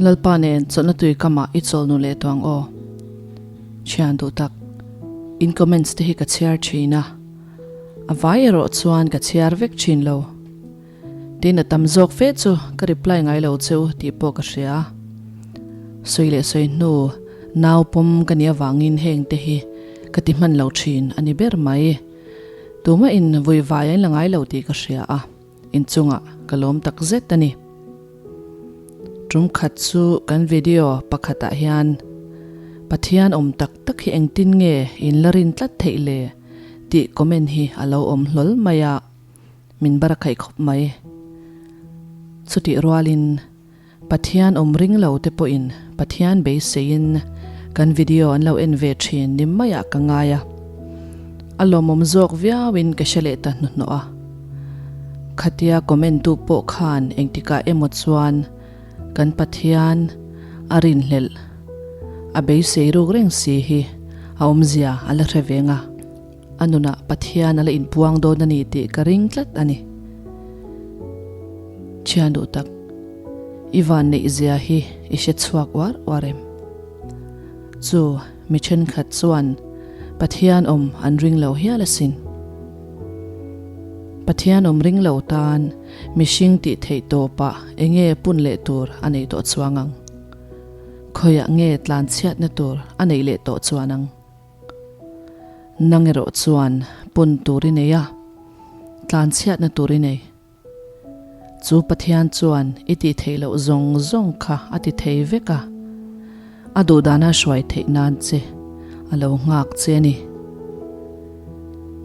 Lalpa nen chawlhna tui kamah i chawl nu leh tawh ang aw. Thian duh tak, in comments te hi ka chhiar thin a, a vai erawh chuan ka chhiar vek thin lo. Tin a tam zawk fe chu ka reply ngai lo cheu tih pawh ka hria. Sawi leh sawi hnu nau pawm ka nih avangin heng te hi ka ti hman lo thin a ni ber mai. Tumah in vui vai a in la ngai lo tih ka hria a, inchungah ka lawm tak zet a ni. Tum khat chu kan video pakhatah hian Pathian awm tak tak hi engtin nge in la rin tlat theih le tih comment hi a lo awm hlawl mai a. Min bar a khaih khawp mai. Chutih rualin Pathian awm ring lo te pawhin Pathian beiseiin kan video an lo en ve thin ni maiah ka ngai a. A lawmawm zawk viauin ka hre leh ta hnuhnawh a. Khatia comment tu pawh khan engtikah emaw chuan kan Pathian a rinhlelh a beisei ruk reng si hi a awmzia a la hre veng a. A nunah Pathian a la inpuang dawn a ni tih ka ring tlat a ni. Thian duh tak, i vanneih zia hi i hre chhuak uar uar em? Chu mi thenkhat chuan Pathian awm an ring lo hial asin. Pathian awm ring lo tan mihring tih theih tawpah enge pun leh tur a nei tawh chuang ang? Khawiah nge tlanchhiatna tur a neih leh tawh chuan ang? Nang erawh chuan pun tur i nei a, tlanchhiatna tur i nei. Chu Pathian chuan i tih theih loh zawng zawng kha a ti thei vek a, a duhdana hruai theih nan che a lo nghak che a ni.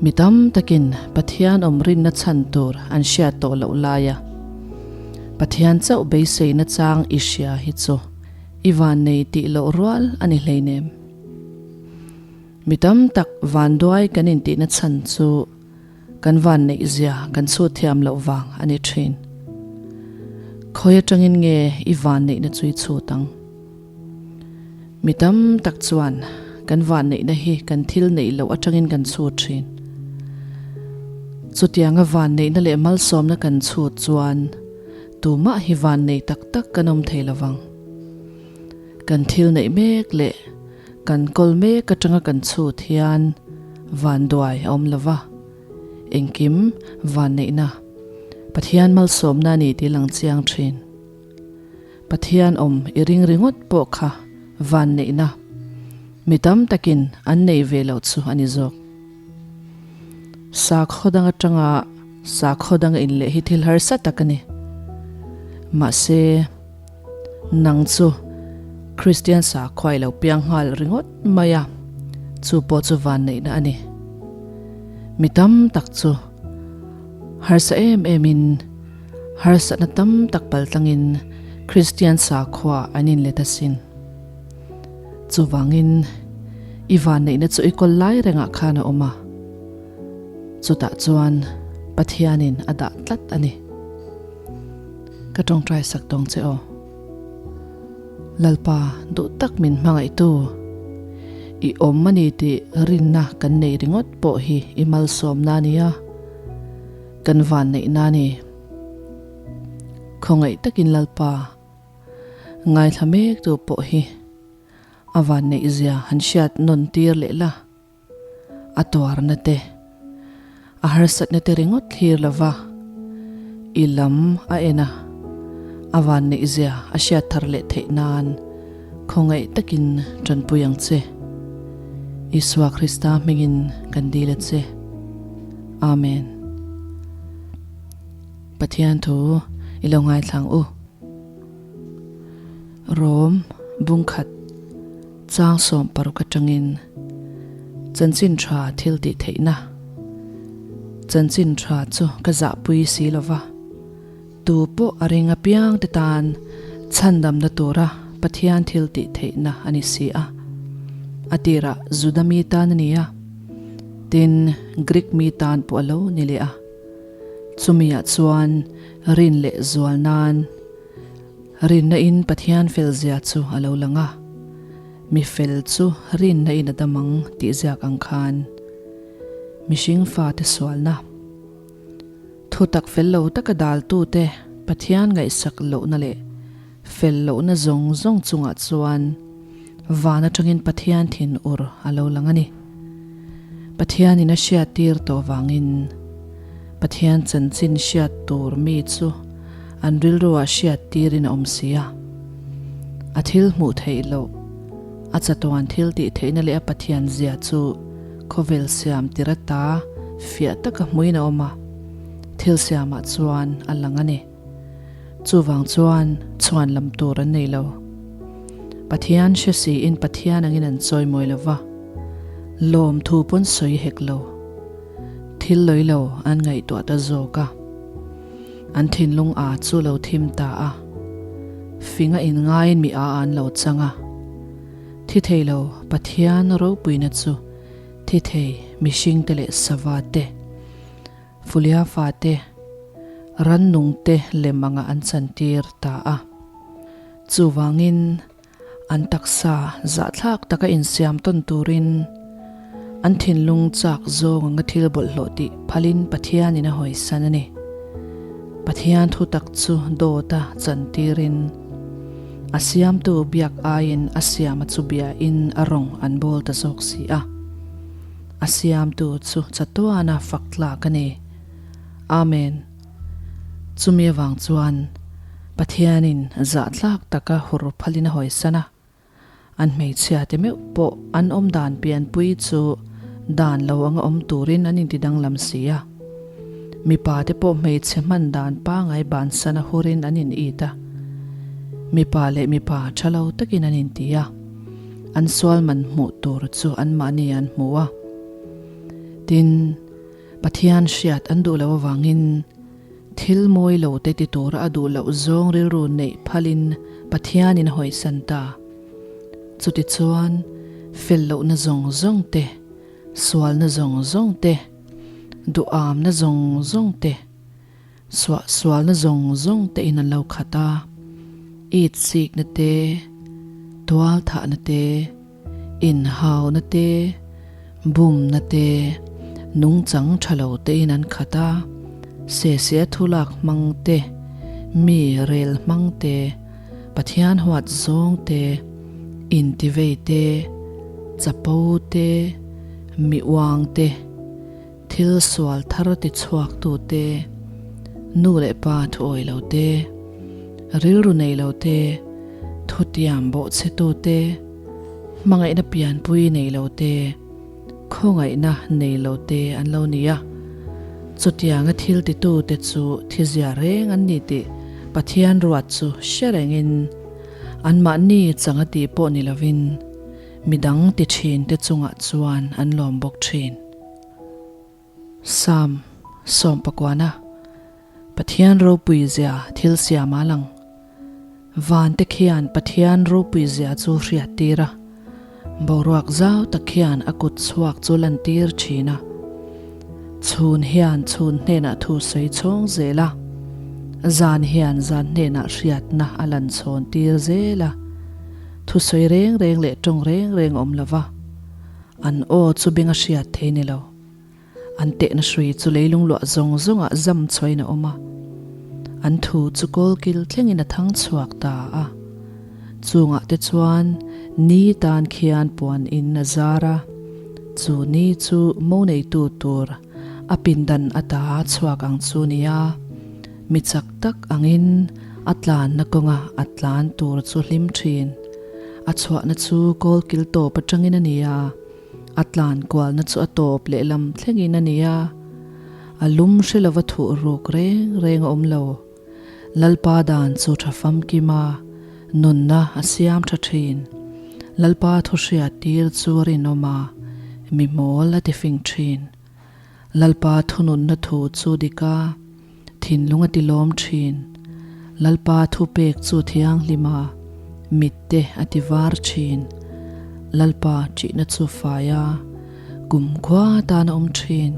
Mi tam takin Pathian awm rinna chhan tur an hriat tawh loh laia Pathian chauh beiseina chang i hria hi chu i vannei tih loh rual a ni hleinem. Mi tam tak vanduai kan intihna chhan chu kan vanneih zia kan chhut thiam loh vang a ni thin. Khawi atangin nge i vanneihna chu i chhut ang? Mi tam tak chuan kan vanneihna hi kan thil neih loh atangin kan chhut thin. Chutianga vanneihna leh malsawmna kan chhut chuan tumah hi vannei tak tak kan awm thei lovang. Kan thil neih mek leh kan kawl mek atanga kan chhut hian vanduai a awm lo va, engkim vanneihna, Pathian malsawmna a ni tih lang chiang thin. Pathian awm i ring ringawt pawh kha vanneihna mi tam takin an nei ve loh chu a ni zawk. Sakhaw dang atanga sakhaw danga inleh hi thil harsa tak a ni. Mahse. Nang chu Kristian sakhua i lo piang nghal ringawt mai a, chu pawh chu vanneihna a ni. Mi tam tak chu harsa em emin, harsatna tam tak paltlangin Kristian sakhua an inlet asin. Chuvangin i vanneihna chu i kawl lai rengah khan a awm a, chutah chuan Pathianin a dah tlat a ni. Ka tawngtai sak tawng che aw. Lalpa duh tak min hmangaihtu, i awm a ni tih rinna kan nei ringawt pawh hi i malsawmna a nia, kan vanneihna a ni. Khawngaih takin Lalpa, ngaithla mektu pawh hi a vanneihzia han hriat nawn tir leh la. A tuarna te, a harsatna te ringawt thlir lova i lam a en a, a vanneihzia a hriat thar leh theih nan khawngaih takin tanpui ang che. Isua Krista hmingin kan dil a che. Amen. Pathian thu i lo ngaithlang u. Rom bungkhat. Chang 16 atangin Chanchin Tha thil tih theihna Chanchin Tha chu ka zahpui si lo va, tu pawh a ring apiang te tan chhandamna tura Pathian thil tih theihna a ni si a. A tirah Juda mi tan a ni a, tin Greek mi tan pawh a lo ni leh a. Chumiah chuan rin leh zual nan Rinna in Pathian fel zia chu a lo lang a, mi fel chu rinna in a dam ang tih ziak ang khan mihring fate sualna, thutak fel lo taka daltute Pathian ngaihsak lohna leh. fel lohna zawng zawng chungah chuan van atangin Pathian thinur a lo lang a ni. Pathianin a hriattir tawh vangin Pathian chanchin hriat tur mi chu an rilruah hriattirin a awm si a. A thil hmuh theih loh, a chatuan thil tih theihna leh a Pathian zia chu khawvel siam tir ata fiah taka hmuin a awm a, thil siamah chuan a lang a ni. Chuvang chuan chhuan lam tur an nei lo. Pathian hre siin Pathian angin an chawimawi lo va, lawmthu pawn sawi hek lo. Thil lawi lo an ngaihtuah ta zawk a. An thinlung a chu lo thim ta a. Finga inngaiin mi a an lo chang a. Thi thei lo Pathian ropuina chu thi thei mihringte leh sava te, Fulia fate, rannungte lem anga an chantir ta a. Chuvangin an taksa zahthlak taka insiam tawn turin an thinlung chak zawng anga thil bawlhhlawh tih phalin Pathianin a hawisan a ni. Pathian thutak chu dawta chantirin a siamtu biak aiin a siama chu biain a rawng an bawl ta zawk si a. A siamtu chu chatuana fak tlak a ni. Amen. Chumi avang chuan Pathianin zahtlak taka hur phalin a hawisan a. An hmeichhia te meuh pawh an awm dan pianpui chu dan lo anga awm turin an inti danglam si a. Mipa te pawh hmeichhe hman dan pangai bansan a hurin an in it a. Mipa leh mipa tha lo takin an inti a. An sual man hmuh tur chu anmahni an hmu a. Tin, Pathian hriat an duh loh avangin thil mawi lo te ti tura a duh loh zawng rilru neih phalin Pathianin a hawisan ta. Chutichuan, fel lohna zawng zawng te, sualna zawng zawng te, duhamna zawng zawng te, Suahsualna zawng zawng te in an lo khat a, it sikna te, tual thahna te, inhauna te, bumna te, nungchang tha lo te in an khat a, sese thulak hmang te, mi rel hmang te, Pathian huat zawng te, intivei te, chapo te, mi uang te, Thil sual thar ti chhuak tu te, nu leh pa thu awi lo te, rilru nei lo te, thutiam bawhchhe tu te, hmangaihna pianpui nei lo te, khawngaihna nei lo te an lo ni a. Chutianga thil titu te chu thizia reng an ni tih Pathian ruat chu hre rengin anmahni changa tih pawh ni lovin midang ti thin te chungah chuan an lawm bawk thin. Psalm sawmpakuana Pathian ropui zia thil siam a lang. Van te khian Pathian ropui zia chu hriat tir a, boruak zau tak khian a kut chhuak chu lan tir thin a. Chhun hian chhun hnenah thu sawi chhawng zel a, zan hian zan hnenah hriatna a lan chhawn tir zel a. Thusawi reng reng leh tawng reng reng awm lova. An aw chu beng a hriat thei ni lo. An tehna hrui chu leilung luah zawng zawngah zam chhuain a awm a. An thu chu kawlkil thlengin a thang chhuak ta a. Chungah te chuan ni tan khian puan in a zar a. Chu ni chu mo neitu tur a pindan ata chhuak ang chu nia. Mi chak tak angin a tlanna kawnga a tlan tur chu hlim thin. A chhuahna chu kawlkil tawp atangin a ni a, a tlan kualna chu a tawp lehlam thlengin a ni a. A lum hre lova thuh ruk reng reng a awm lo. Lalpa dan chu tha famkim a, nunna a siam tha thin. Lalpa thu hriat tir chu a rinawm a, mi mawl a tifing thin. Lalpa thununna thu chu dik a, thinlung a tilawm thin. Lalpa thupek chu thianghlim a, mitte a ti var thin. Lalpa ṭihna chu fai a, kumkhua tan a awm thin.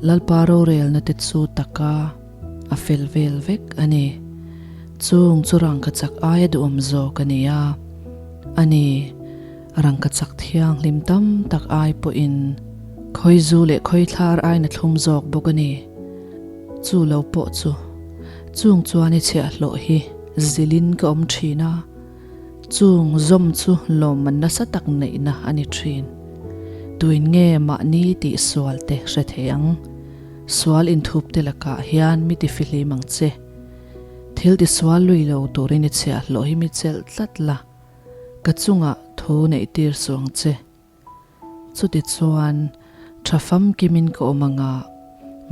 Lalpa rorelna te chu tak a, a fel vel vek a ni. Chung chu rangkachak aia duhawm zawk a ni a, a ni. Rangkachak thianghlim tam tak ai pawhin khawizu leh khawithlar aiin a thlum zawk bawk a ni. Chu lo pawh chu chung chuan i chhiahhlawh hi zilhin ka awm thin a, chung zawm chu lawmman nasa tak neihna a ni thin. Tuin nge mahni tih sual te hre thei ang? Sual inthup te lakah hian mi tifihlim ang che. Thil tisual lui lo turin i chhiahhlawh hi mi chelh tlat la, ka chungah thu neih tir suh ang che. Chutichuan, tha famkimin ka awm ang a,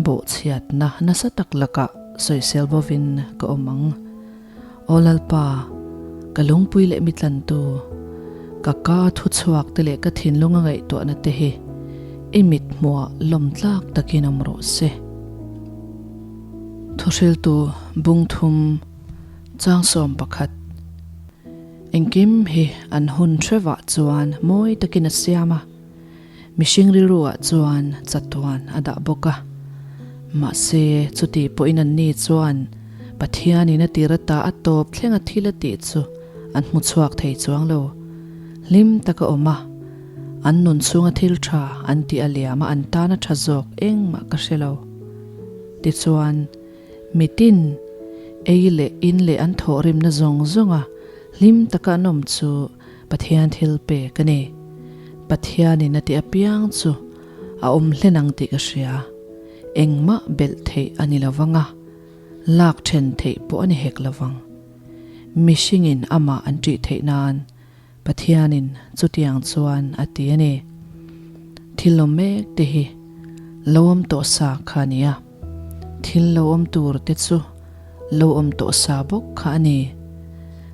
bawhchhiatna nasa tak lakah sawisel bovin ka awm ang. Aw Lalpa, ka lungpui leh mi tlantu, ka ka thuchhuak te leh ka thinlung a ngaihtuahna te hi i mit hmuah lawm tlak takin awm rawh se. Thuhriltu Bungthum Changsawm pakhat. Engkim hi an hun hrevah chuan mawi takin a siam a, mihring rilruah chuan chatuan a dah bawk a. Mahse, chuti pawhin anni chuan Pathianin a tir ata a tawp thlenga thil a tih chu an hmu chhuak thei chuang lo. Hlim taka awm a, an nun chhunga thil tha an tih a liam a an tana tha zawk engmah ka hre lo. Tichuan, Mitin, ei leh in leh an thawhrimna zawng zawnga hlim taka an awm chu Pathian thil pek a ni. Pathianin a tih apiang chu a awm hlen ang tih ka hria. Engmah belh theih a ni lovang a, lak then theih pawh a ni hek lovang. Mihringin amah an ṭih theih nan Pathianin chutiang chuan a ti a ni. Thil awm mek te hi lo awm tawh sa kha a ni a, thil lo awm tur te chu lo awm tawh sa bawk kha a ni.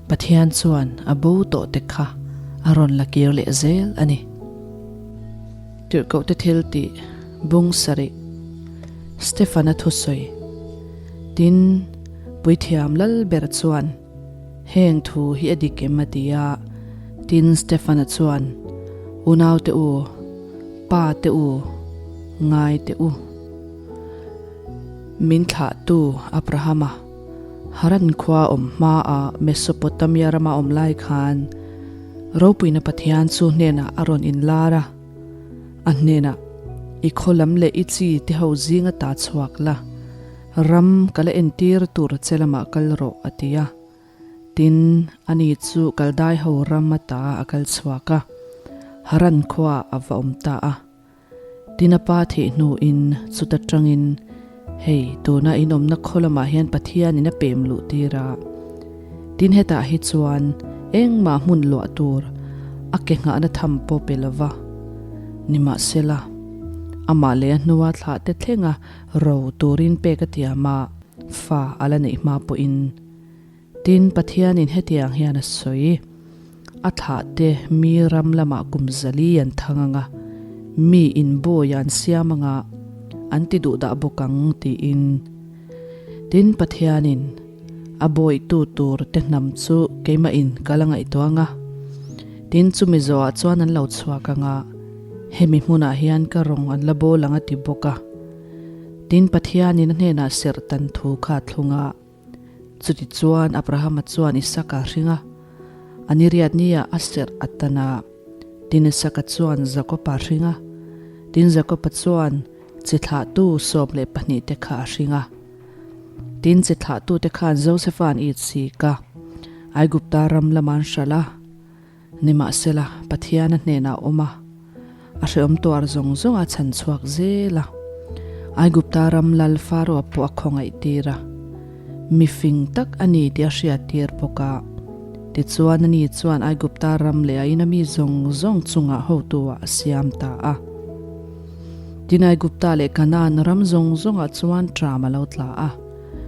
Pathian chuan a bo tawh te kha a rawn la kir leh zel a ni. Tirhkohte thil tih bung sarih Stefana thusawi Tin, Puithiam lal ber chuan, Heng thu hi a dik em a ti a, tin Stefana chuan, Unau te u, pa te u, ngai te u. Min thlahtu Abrahama, Haran khua awm hmaah Mesopotamia rama awm lai khan ropuina Pathian chu hnenah a rawn inlar a, a hnenah, I khaw lam leh i chi te ho zinga ta chhuak la, Ram ka la entir tur che lamah kal rawh, a ti a. Tin, ani chu Kaldai ho ram ata a kal chhuak a, Haran khuaah a va awm ta a. Tin a pa thih hnuin chuta tangin, Hei, tuna in awmna khaw lamah hian Pathianin a pem luh tir a. Tin hetah hi chuan engmah hmun luah tur a ke nghahna tham pawh pe lo va. Nimahsela, amah leh a hnua thlah te thlenga Ro turin pek a tiam a, fa a la neih hma pawhin. Tin, Pathianin hetiang hian a sawi, A thlahte mi ram lamah kum zali an thang ang a, mi inbawi an siam ang a, an ti duh dah bawk ang, tiin. Tin, Pathianin a bawihtu tur te hnam chu keimahin ka la ngaihtuah ang a, tin, chumi zawhah chuan an lo chhuak ang a, hemi hmunah hian ka rawng an la bawl ang a ti bawk a. Tin, Pathianin a hnenah serh tan thu kha a thlung a. Chutichuan Abrahama chuan Isaka a hring a, a niriat niah a serh a tan a. Tin, Isaka chuan Jakoba a hring a, tin, Jakoba chuan chi thlahtu 12 te kha a hring a. Tin, chi thlahtute khan Josefa an it sik a, Aigupta ram lama an hralh a. Nimahsela, Pathian a hnenah a awm a, a hrehawm tuar zawng zawng a chhan chhuak zel a. Aigupta ram lal Faroa pawh a khawngaih tir a, mi fing tak a ni tih a hriat tir bawk a. Tichuan ani chuan Aigupta ram leh a ina mi zawng zawng chungah hotu-ah a siam ta a. Tin, Aigupta leh Kanaan ram zawng zawngah chuan ṭam a lo tla a,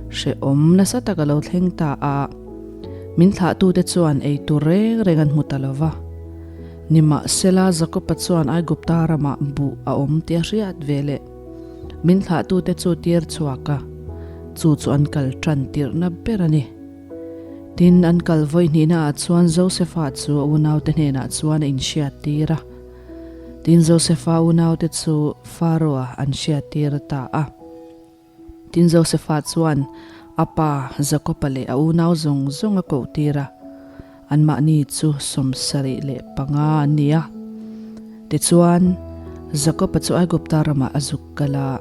hrehawm nasa tak a lo thleng ta a. Min thlahtute chuan ei tur reng reng an hmu ta lo va. Nimahsela, Jakoba chuan Aigupta ramah buh a awm tih a hriat ve leh. Min thlahtute chu tir chhuak a, chu chu an kal tan tirhna ber a ni. Tin, an kal vawi hnihnaah chuan Josefa chu a unaute hnenah chuan a inhriat tir a. Tin, Josefa unaute chu Pharaoh-a an hriat tir ta a. Tin, Josefa chuan a pa Jakoba leh a unau zawng zawng a koh tir a, anmahni chu 75 an ni a. Tichuan, Jakoba chu Aigupta ramah a zuk kal a,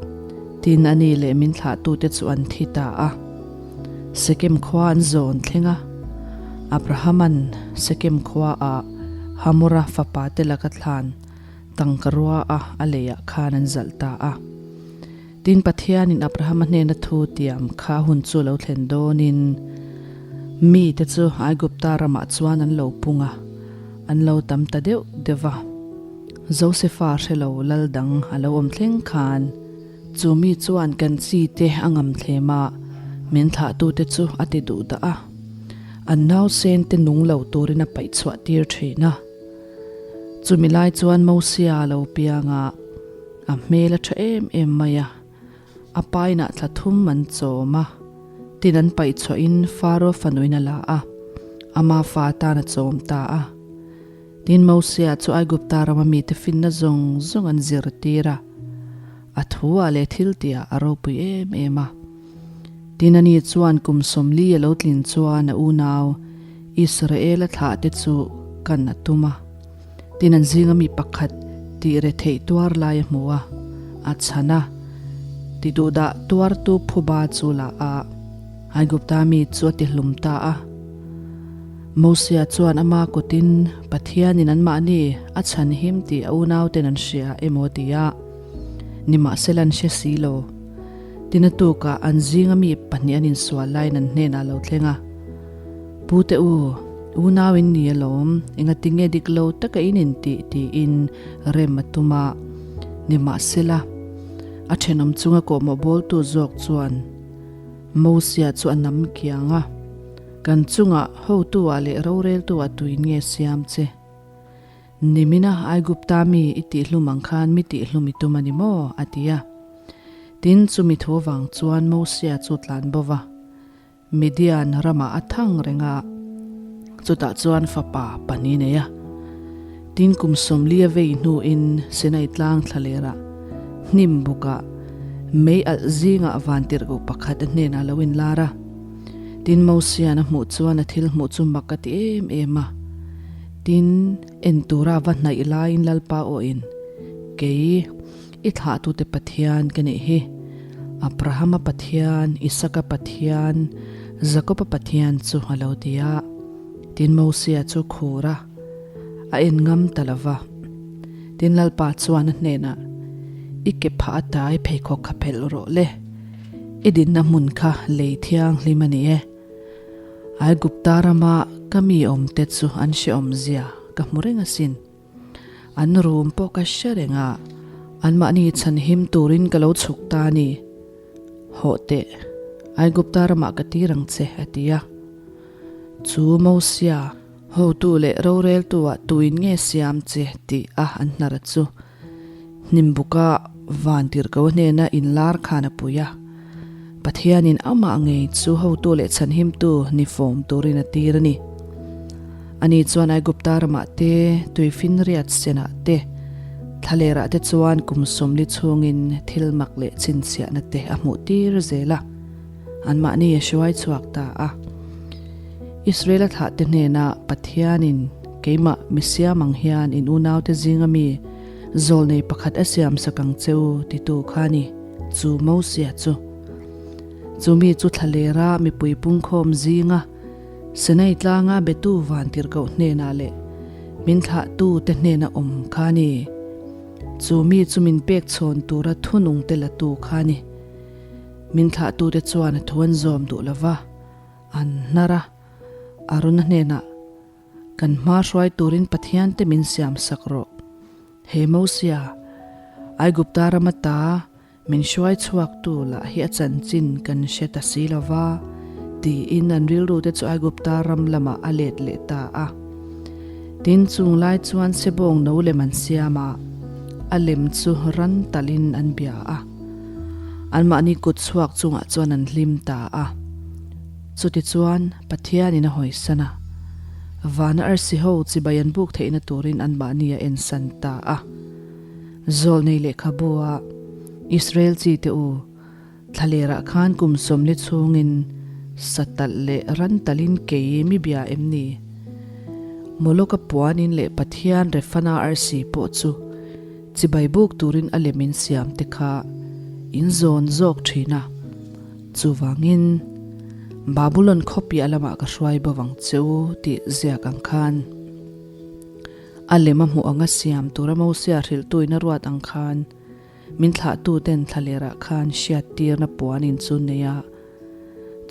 tin ani leh min thlahtute chu an thi ta a. Sekem khua an zawn thleng a. Abrahama'n Sekem khuaah Hamora fapate laka thlan tangkarua a a leiah khan an zalh ta a. Tin, Pathianin Abrahama hnena thu tiam kha hun chu lo thlen dawnin mite chu Aigupta ramah chuan an lo pung a, an lo tam ta deuh deuh va. Josefa hre lo lal dang a lo awm thleng khan chu mi chuan kan chi te a ngam thlem a, min thlahtute chu a ti duh dah a, an nausen te nung lo turin a paih chhuah tir thin a. Chumi lai chuan Mosia a lo piang a, a hmel a tha em em mai a, a painah thla thum an chawm a, tin an paih chhuahin Faro fanuin a la a, ama fa atan a chawm ta a. Tin, Mosia chu Aigupta rama mite finna zawng zawng an zirtir a, a thuah leh thiltihah a ropui em em a. Tin, ani chuan kum 40 a lo tlin chuan a unau Israela thlahte chu kan a tum a. Tin, an zinga mi pakhat tih retheih tuar lai a hmu a, a chhan a, ti duhdah tuartu phuba chu la a, Aigupta mi chu a ti hlum ta a. Mosia chuan ama kutin Pathianin anmahni a chhanhim tih a unauten an hria emaw ti a, nimahsela an hre si lo. Tin a tukah an zinga mi pahnih an insual laiin an hnenah a lo thleng a, Pute u, unau in ni alawm, engatinge dik lo taka in intih tiin rem a tum a, nimahsela a thenawm chunga kawhmawh bawltu zawk chuan Mosia chu a nam kiang a, Kan chungah hotu-ah leh roreltu-ah tuin nge siam che? Nimina Aigupta mi i tihhlum ang khan mi tihhlum i tum a ni maw? a ti a. Tin, chumi thu avang chuan Mosia chu tlan bo va, Midian ramah a thang reng a, chutah chuan fapa pahnih nei a. Tin, kum 40 a vei hnuin Sinai tlang thlalerah hnim bukah mei alh zingah vantirhkoh pakhat a hnenah a lo inlar a. Tin, Mosia'n a hmuh chuan a thil hmuh chu mak a ti em em a. Tin, en tura va hnaih laiin Lalpa awhin, Kei, i thlahtute Pathian ka nih hi, Abrahama Pathian, Isaka Pathian, Jakoba Pathian chu a lo ti a. Tin, Mosia chu khur a, a en ngam ta lo va. Tin, Lalpa chuan a hnenah, I ke phah ata i pheikhawk kha phelh rawh le. I dinna hmun kha lei thianghlim a ni e. Aigupta rama ka mi awmte chu an hrehawmzia ka hmu reng asin. An rum pawh ka hre reng a, anmahni chhanhim turin ka lo chhuk ta a ni. Hawh teh, Aigupta ramah ka tir ang che, a ti a. Chu Mosia, hotu leh roreltu-ah tuin nge siam che tih a an hnar chu. Hnimbuka vantirhko hnena inlar khan a pui a, Pathianin amah ngei chu hotu leh chhanhimtu ni fawm turin a tir a ni. Ani chuan Aigupta ramah te, tuifinriat senah te, thlalerah te chuan kum 40 chhungin thil mak leh chhinchhiahna te a hmuh tir zel a, anmahni a hruai chhuak ta a. Israela thlahte hnena Pathianin keimah mi siam ang hian in unaute zinga mi zawlnei pakhat a siamsak ang che u titu kha ni, chu Mosia chu. Chu mi chu thlalera mipui pungkhawm zinga Sinai tlanga betu vantirhkoh hnenah leh min thlahtute hnena awm kha ni. Chu mi chu min pek chhawn tura thunungte latu kha ni. Min thlahtute chuan a thu an zawm duh lova, an hnar a. Aruna hnenah, Kan hma hruai turin Pathiante min siam sak rawh. He Mosia, Aigupta rama ta min hruai chhuaktu lah hi a chanchin kan hre ta si lo va, tiin an rilrute chu Aigupta ram lamah a let leh ta a. Tin, chung lai chuan sebawng no lem an siam a, a lem chu ran talin an bia a. Anmahni kut chhuak chungah chuan an hlim ta a. Chutichuan, Pathianin a hawisan a, vana arsi ho chibai an buk theihna turin anmahni a ensan ta a. Zawlnei lehkhabu a, Israel chite u, thlalerah khan kum 40 chhungin satalh leh ran talin kei mi bia em ni? Moloka puanin leh Pathian Refana arsi pawh chu chibai buk turin a lem in siam te kha in zawn zawk thin a. Chuvangin, Babulon khaw piah lamah ka hruai bo vang che u tih ziak ang khan. A lem a hmuh anga siam tura Mosia hrilhtuin a ruat ang khan min thlahtuten thlalerah khan hriattirna puanin chu nei a,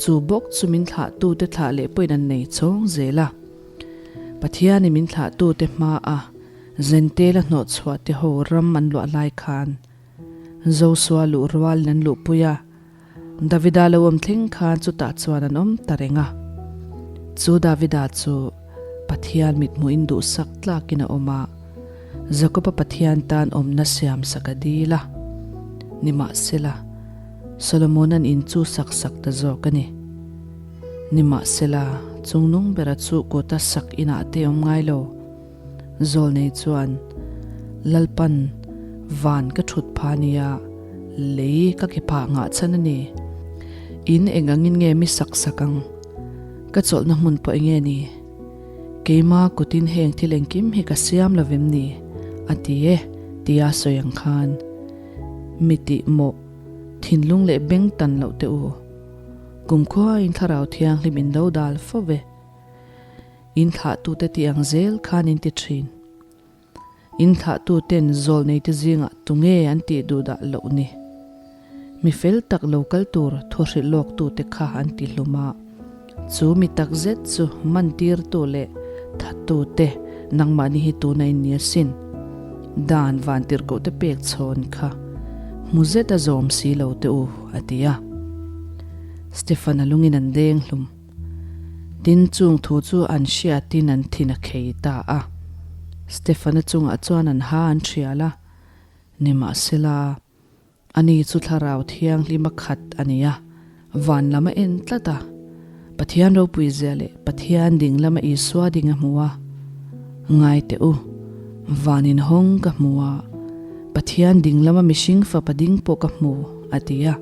chu bawk chu min thlahtute thlah leh pawhin an nei chhawng zel a. Pathianin min thlahtute hmaa Zentela hnawhchhuah te ho ram an luah lai khan Josua luh rualin an luhpui a, Davida lo awm thleng khan chutah chuan an awm ta reng a. Chu Davida chu Pathian mithmuhin duhsak tlakin a awm a, Jakoba Pathian tan awmna siamsak a dil a. Nimahsela, Solomona'n in chu sak sak ta zawk a ni. Nimahsela, chungnung bera chu kuta sak inah te awm ngai lo. Zawlnei chuan, Lalpan van ka thut pha nia, lei ka ke phah ngah chhan a ni. In eng angin nge mi sak sak ang? Ka chawlhna hmun pawh enge ni? Keima kutin heng thil engkim hi ka siam lo vem ni? a ti e, tia sawi ang khan. Mi tih mawh, thinlung leh beng tan loh teh u. Kumkhuain Thlarau Thianghlim in lo dal fo ve. In thlahtute tih ang zel khan in ti thin. In thlahtuten zawlneite zingah tunge an tih duh dah loh ni? Mi fel tak lo kal tur thuhrilh lawktute kha an ti hlum a, chu mi tak zet chu mantirtu leh thattute nangmahni hi tuna in ni asin. Dan vantirhkohte pek chhawn kha hmu zet a zawm si lo teh u, a ti a. Stefan-a lungin an deng hlum. Tin, chung thu chu an hriatin an thin a khei ta a. Stefana chungah chuan an ha an thial a, nimahsela, ani chu Thlarau Thianghlima khat a ni a, van lam a en tlat a, Pathian ropui zia leh Pathian ding lama Isua ding a hmu a. Ngai teh u, van inhawng ka hmu a, Pathian ding lama mihring fapa ding pawh ka hmu, a ti a.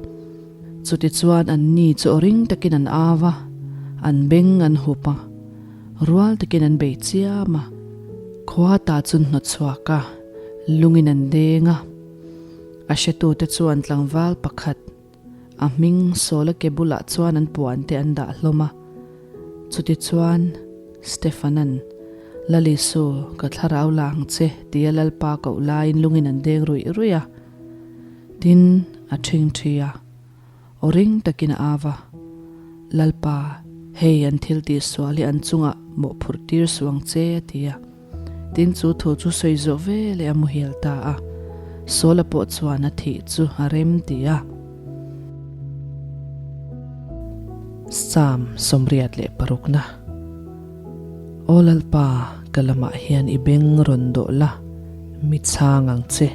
Chutichuan anni chu aw ring takin an au a, an beng an hup a, rual takin an bei chiam a. Khua ta chu hnawt chhuak a, lungin an deng a. A hretute chuan tlangval pakhat, a hming Sawla ke bulah chuan an puan te an dah hlawm a. Chutichuan Stefanan, Lalisu, ka thlarau la ang che, tia Lalpa koh laiin lungin an deng ruih ruih a. Tin, a ṭhingṭhi a, aw ring takin a av a, Lalpa, hei an thil tih sual hi an chungah mawhphurh tir suh ang che, a ti a. Tin, chu thu chu sawi zawh ve leh a muhil ta a. Saula pawh chuan a thih chu a rem ti a. Psalm 86 na. Aw Lalpa, ka lamah hian i beng rawn dawh la, mi chhang ang che.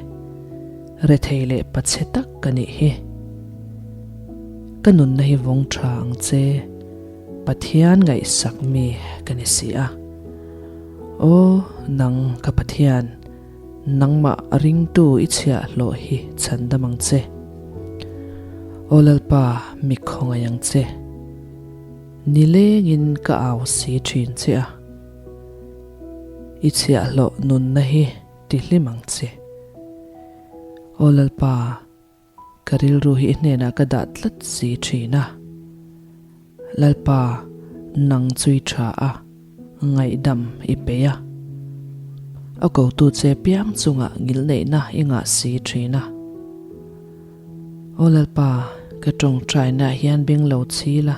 Rethei leh pachhe tak ka nih hi. Ka nunna hi vawng tha ang che, Pathian ngaihsak mi ka ni si a. Aw, nang ka Pathian, nangmah ringtu i chhiahhlawh hi chhandam ang che. Aw Lalpa, mi khawngaih ang che. Nilengin ka au si thin che a. I chhiahhlawh nunna hi ti hlim ang che. Aw Lalpa, ka rilru hi i hnenah ka dah tlat si thin a. Lalpa, nang chu i tha a, ngaihdam i peih a. A kotu che piang chungah ngilneihna i ngah si thin a. Aw Lalpa, ka tawngtainaah hian beng lo chhil a.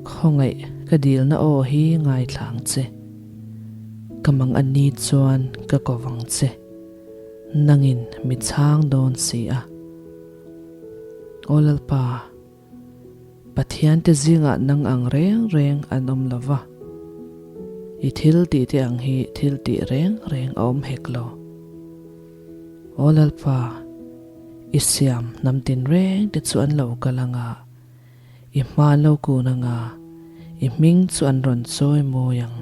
Khawngaih ka dilna aw hi ngaithla ang che. Ka mang a ni chuan ka ko vang che. Nangin mi chhang dawn si a. Aw Lalpa, Pathiante zingah nang ang reng reng an awm lo va. I thil tihte ang hi thil tih reng reng a awm hek lo. Aw Lalpa, i siam hnam tinreng te chu an lo kal ang a. I hma lo kun anga i hming chu an rawn chawi mawi ang.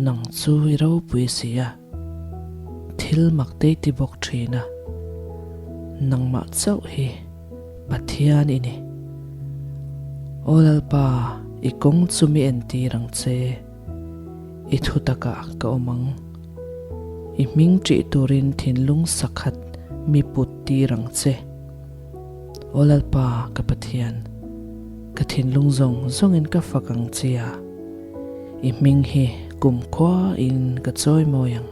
Nang chu i ropui si a, thil mak te i ti bawk thin a. Nangmah chauh hi Pathian i ni. Aw Lalpa, i kawng chu mi entir ang che. I thu takah ka awm ang. I hming ṭih turin thinlung sakhat mi put tir ang che. Aw Lalpa ka Pathian, Ka thinlung zawng zawngin ka fak ang che a, i hming hi kumkhua in ka chawi mawi ang.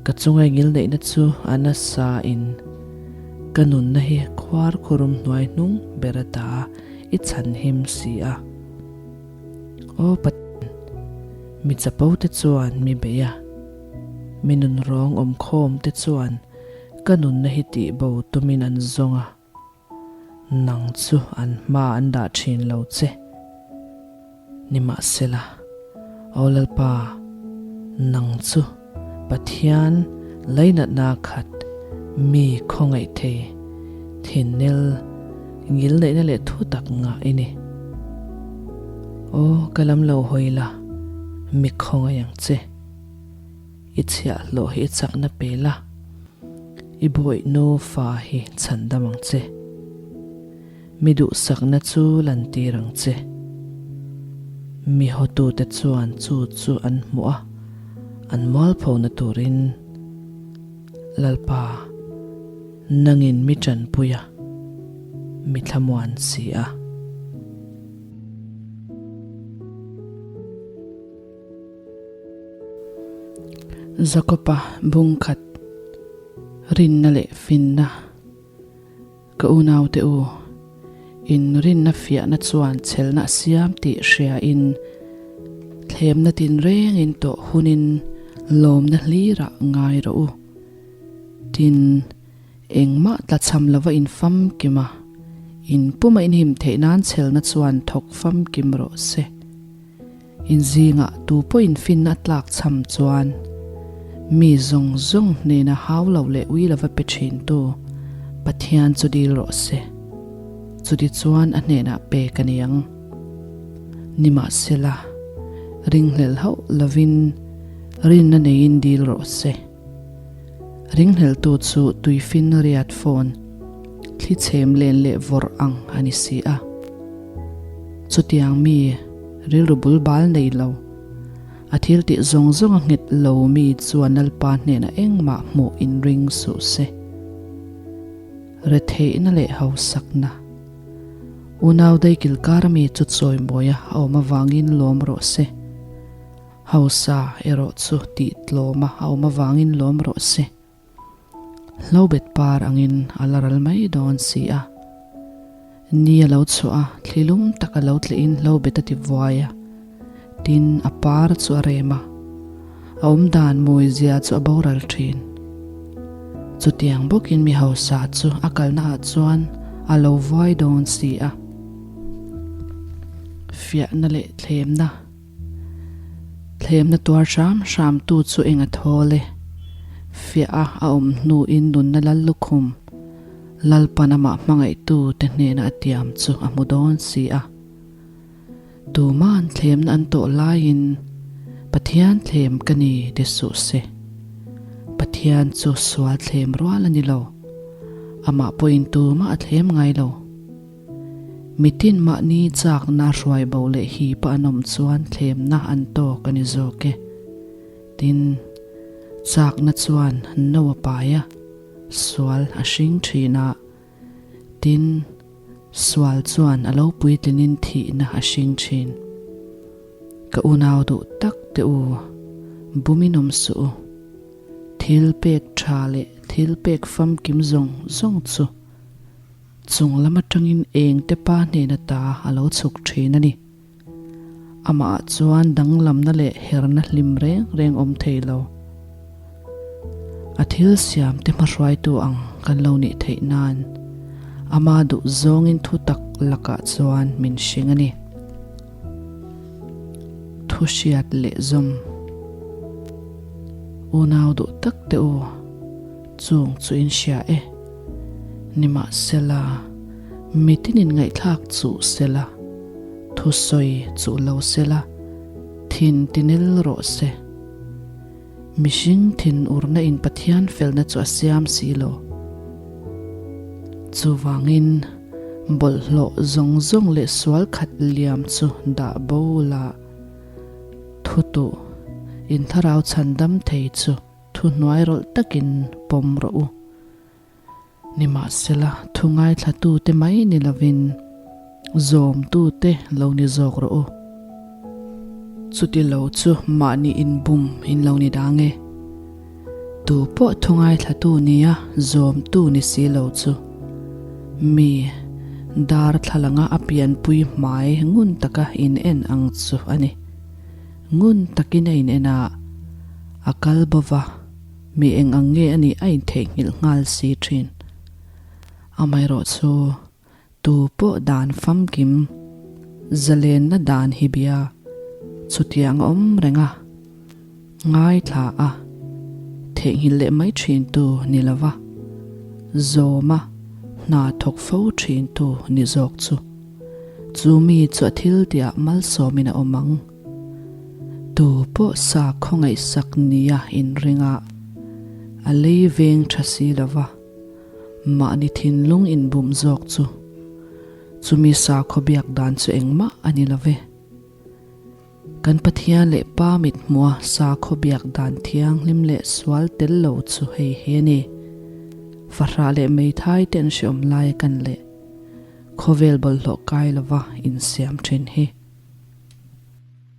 Ka chunga i ngilneihna chu a nasa in ka nunna hi khuar khurum hnuai hnung ber ata i chhanhim si a. Aw Pathian, mi chapo te chuan mi bei a, mi nunrawng awmkhawm te chuan ka nunna hi tihbo tumin an zawng a. Nang chu an hma an dah thin lo che. Nimahsela, Aw Lalpa, nang chu Pathian lainatna khat mi khawngaih thei, thinnel, ngilneihna leh thu tak ngah i ni. Aw, ka lam lo hawi la, mi khawngaih ang che. I chhiahhlawh hi i chakna pe la, i bawih nufa hi chhan dam ang che. Mi duhsakna chu lantir ang che. Mi hawtute chuan chu chu an hmuh a, an mualphona turin Lalpa nangin mi tanpui a, mi thlamuan si a. Jakob-a bungkhat rinna leh finna ka unaute u, in rinna fiahna chuan chhelna a siam tih hriain thlemna tinrengin tawh hunin lawmna hlirah ngai rawh u. Tin, engmah tlachham lova in famkim a, in puma in him theih nan chhelna chuan thawk famkim rawh se. In zingah tu pawhin finna a tlak chham chuan mi zawng zawng hnena hau lo leh ui lova pe thintu Pathian chu dil rawh se. Chuti chuan a hnenah pek a ni ang. Nimahsela, ringhlel hauh lovin rinna neiin dil rawh se. Ringhleltu chu tuifin riat fawn, thli chhem len leh vawrh ang a ni si a. Chutiang mi rilru bul bal nei lo, a thil tih zawng zawng a nghet lo mi chuan Lalpa hnenah engmah hmuh inring suh se. Retheihna leh hausakna. Unau daikil kar ami chu chawimawi a awm avangin lawm rawh se. Hausa erawh chu tih tlawma a awm avangin lawm rawh se. Hlobet par angin a la ral mai dawn si a. Ni a lo chhuah a, thli lum tak a lo tlehin hlobet a ti vuai a. Tin, a par chu a rem a, a awm dan mawizia chu a boral thin. Chutiang bawkin mi hausa chu a kalnaah chuan a lo vuai dawn si a. Fiahna leh thlemna. Thlemna tuar hram hram tu chu eng a thawl e. Fiah a a awm hnuin nunna lal lukhum Lalpan amah hmangaihtu te hnena a tiam chu a hmu dawn si a. Tuma'n thlemna an tawh laiin Pathian thlem ka ni ti suh se. Pathian chu sual thlem rual a ni lo. Amah pawhin tumah a thlem ngai lo. Mitin mahni chakna hruai bo leh hipa an awm chuan thlemna an tawk a ni zawk e. Tin, chakna chuan no a pai a, sual a hring thin a. Tin, sual chuan a lo puitlinin thihna a hring thin. Ka unau duh tak te u, bumin awm suh u. Thil pek tha leh thil pek famkim zawng zawng chu Chung lam atangin eng te pa hnena ta a lo chhuk thin a ni. Amah ah chuan danglamna leh herna hlim reng reng awm thei lo. A thil siam te hmahruaitu ang kan lo nih theih nan ama duh zawngin thu tak lakah chuan min hring a ni. Thu hriat leh zawm. Unau duh tak te u. Chung chu in hria e. Nimahsela, mitinin ngaihthlak chuh sela, thusawi chuh lo sela, thin tinil rawh se. Mihring thin urna in Pathian felna chu a siam si lo. Chuvangin, bawlhhlawh zawng zawng leh sual khat liam chu dah bo la, thutuh in thlarau chhandam thei chu Thu hnuai rawlh takin pawm rawh u. Nimahsela, thu ngaithlatute mai ni lovin, Zawmtute lo ni zawk rawh u. Chuti lo chu mahni inbum in lo ni dang e. Tu pawh thu ngaithlatu nia zawmtu ni si lo chu mi darthlalanga a pianpui hmai ngun taka in en ang chu a ni. Ngun takin a in en a, a kal bova mi eng ang nge a nih a intheihnghilh nghal si thin. Amaherawhchu Tu pawh dan famkim zalenna dan hi bia chutiang a awm reng a, ngaithla a, theihnghilh leh mai thin tu ni lova, zawma hna thawk fo thin tu ni zawk chu. Chu mi chu a thil tihah malsawmin a awm ang. Tu pawh sa khawngaihsak nia inringa a lei veng tha si lova, Mahni thinlung inbum zawk chu chumi sakhaw biak dan chu engmah a ni lo ve. Kan Pathian leh Pa mithmua sakhaw biak dan thianghlim leh sual tel lo chu hei hi a ni. Fahrah leh meithai te an hreawm lai a kan leh khawvel bawlhhlawh kai lova insiam thin hi.